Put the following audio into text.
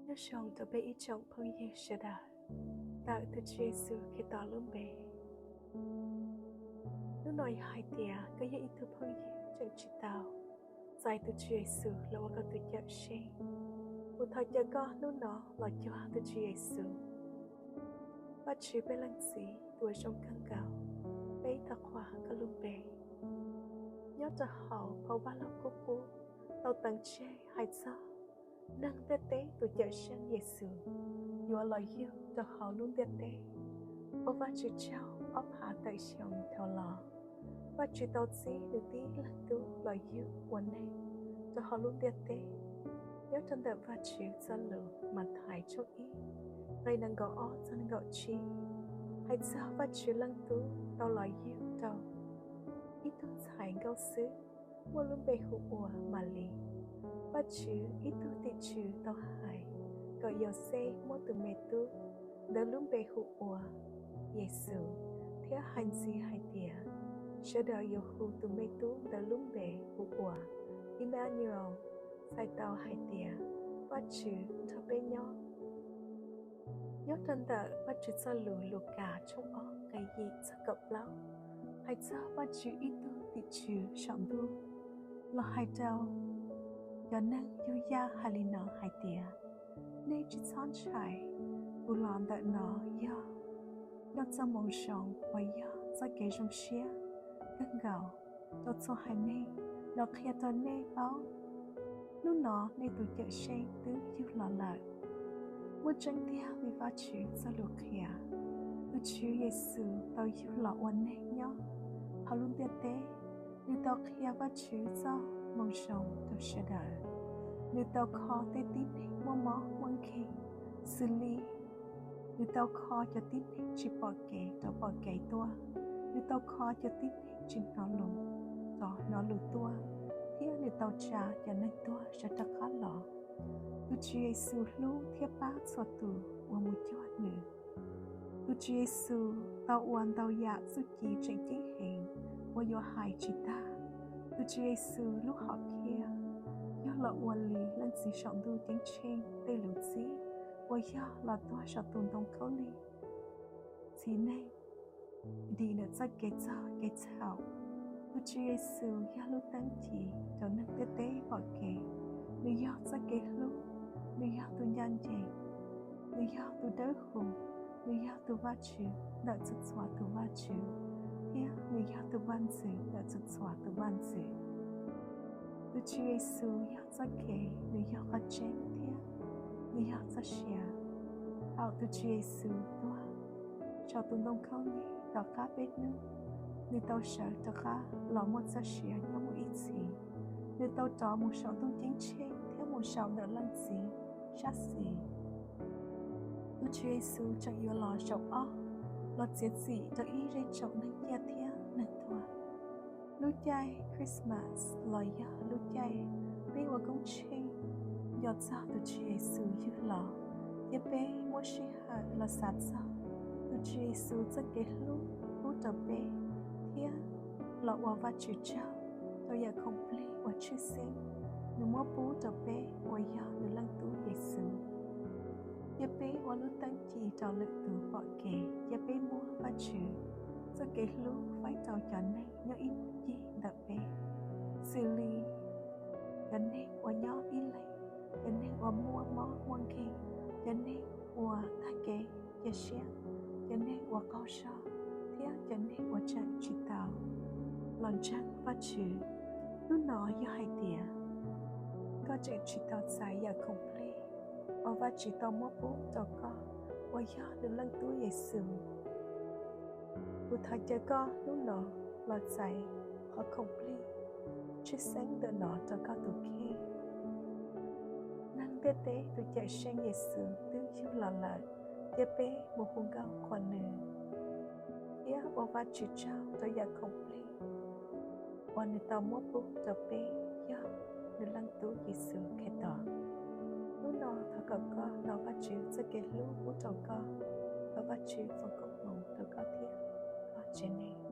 Nyob zoo rau peb ib tsoom phooj ywg sawv daws, ntawm tus Tswv Yexus Khetos lub npe. Hnub no yog hais tias koj yog ib tug phooj ywg tseem tsis tau txais tus Tswv Yexus los ua koj tus Cawmseej, kuv thov caw koj hnub no los cuag tus Tswv Yexus. Vajtswv peb Leej Txiv tus uas zoo kawg nkaus, peb thov qhuas koj lub npe. Nyob rau hauv phau Vaj Lug Kub Qub tau teev tseg hais txog neeg ntiaj teb tus Cawmseej Yexus yuav los yug rau hauv lub ntiaj teb. Ua Vajtswv tsaug, ob phav tawm xyoo dhau los, Vajtswv tau txib nws tib leeg Tub los yug ua neeg rau hauv lub ntiaj teb. Nyob rau ntawm Vajtswv txoj lus Mathais tshooj ib, nqe nees nkaum ob txog nees nkaum tsib, hais txog Vajtswv Leej Tub tau los yug rau ib tug ntxhais nkauj xwb, muaj lub npe hu ua Malis. Vajtswv ib tug tim tswv tau hais kom Yauxej muab tus me tub ntawd lub npe hu ua Yexus, thiab hais ntxiv hais tias sawv daws yuav hu tus me tub ntawd lub npe hu ua Imanuel, txhais tau hais tias Vajtswv nrog peb nyob. Nyob rau ntawm Vajtswv txoj lus Lukas tshooj ob nqe yim txog kaum plaub, hais txog Vajtswv ib tug tim tswv saum ntuj los hais rau cov neeg yug yaj hais li no hais tias, nej tsis txhob ntshai, kuv los ntawm no yog nrog txoj moo zoo uas yog txoj kev zoo siab kawg nkaus rau txhua haiv neeg los qhia rau nej paub, hnub no nej tus Cawmseej twb yug los lawm. Muaj tseeb tiag li Vajtswv txoj lus qhia, tus Tswv Yexus tau yug los ua neeg nyob hauv lub ntiaj teb. Nws tau qhia Vajtswv txoj moo zoo rau sawv daws. Nws tau kho tej tib neeg muaj mob muaj nkeeg, xws li nws tau kho cov tib neeg tsis pom kev rov pom kev tuaj, nws tau kho cov tib neeg tsis hnov lus rov hnov lus tuaj, thiab nws tau tsa cov neeg tuag sawv rov qab los. Tus Tswv Yexus hlub thiab pab txhua tus uas mus cuag nws. Tus Tswv Yexus tau ua ntau yam txuj ci tseem ceeb heev uas yuav hais tsis tag. Tus Tswv Yexus lub hom phiaj yog los ua li Leej Txiv Saum Ntuj Ceeb Tsheej tej lus txib uas yog los tuag saum tus ntoo khaub lig txhiv neeg, dim ntawm txoj kev txog kev txhaum. Tus Tswv Yexus yog lub teeb ci rau neeg ntiaj teb pom kev. Nws yog txoj kev hlub, nws yog tus ncaj ncees, nws yog tus dawb huv, nws yog tus Vajtswv ntawm txhua txhua tus vajtswv, thiab nws yog tus vaj ntxwv ntawm txhua txhua tus vaj ntxwv. Tus Tswv Yexus yog txoj kev, nws yog qhov tseeb, thiab nws yog txoj sia. Thaum tus Tswv Yexus tuag saum tus ntoo khaub lig tom qab peb hnub, nws tau sawv rov qab los muaj txoj sia nyob mus ib txhis. Nws tau rov mus saum ntuj ceeb tsheej thiab mus saum ntawm Leej Txiv sab xis. Tus Tswv Yexus tseem yuav los zaum ob los txiav txim rau ib zej tsoom neeg ciaj thiab neeg tuag. Lub caij Christmas los yog lub caij peb ua koob tsheej nco txog tus Tswv Yexus yug los, cia peb muab sij hawm los xav txog tus Tswv Yexus txoj kev hlub pub rau peb, thiab los ua Vajtswv tsaug rau yam khoom plig uas tshwj xeeb nws muab pub rau peb uas yog nws Leej Tub Yexus. Cia peb ua lub teeb ci rau lwm tus pom kev, cia peb muab Vajtswv txoj kev hlub faib rau cov neeg nyob ib ncig ntawm peb, xws li cov neeg uas nyob ib leeg, cov neeg uas muaj mob muaj nkeeg, cov neeg uas tag kev cia siab, cov neeg uas qaug zog, thiab cov neeg uas tseem tsis tau los ntseeg Vajtswv. Hnub no yog hais tias koj tseem tsis tau txais yam khoom plig uas Vajtswv tau muab pub rau koj uas yog nws Leej Tub Yexus, kuv thov caw koj hnub no los txais qhov khoom plig tshwj xeeb ntawm no rau koj tus kheej. Neeg ntiaj teb tus Cawmseej Yexus twb yug los lawm, cia peb mus hu nkauj qhuas nws thiab ua Vajtswv tsaug rau yam khoom plig uas nws tau muab pub rau peb yog nws Leej Tub Yexus Khetos. Hnub no thov kom koj hnov Vajtswv txoj kev hlub pub rau koj, thov Vajtswv foom koob hmoov rau koj thiab koj tsev neeg.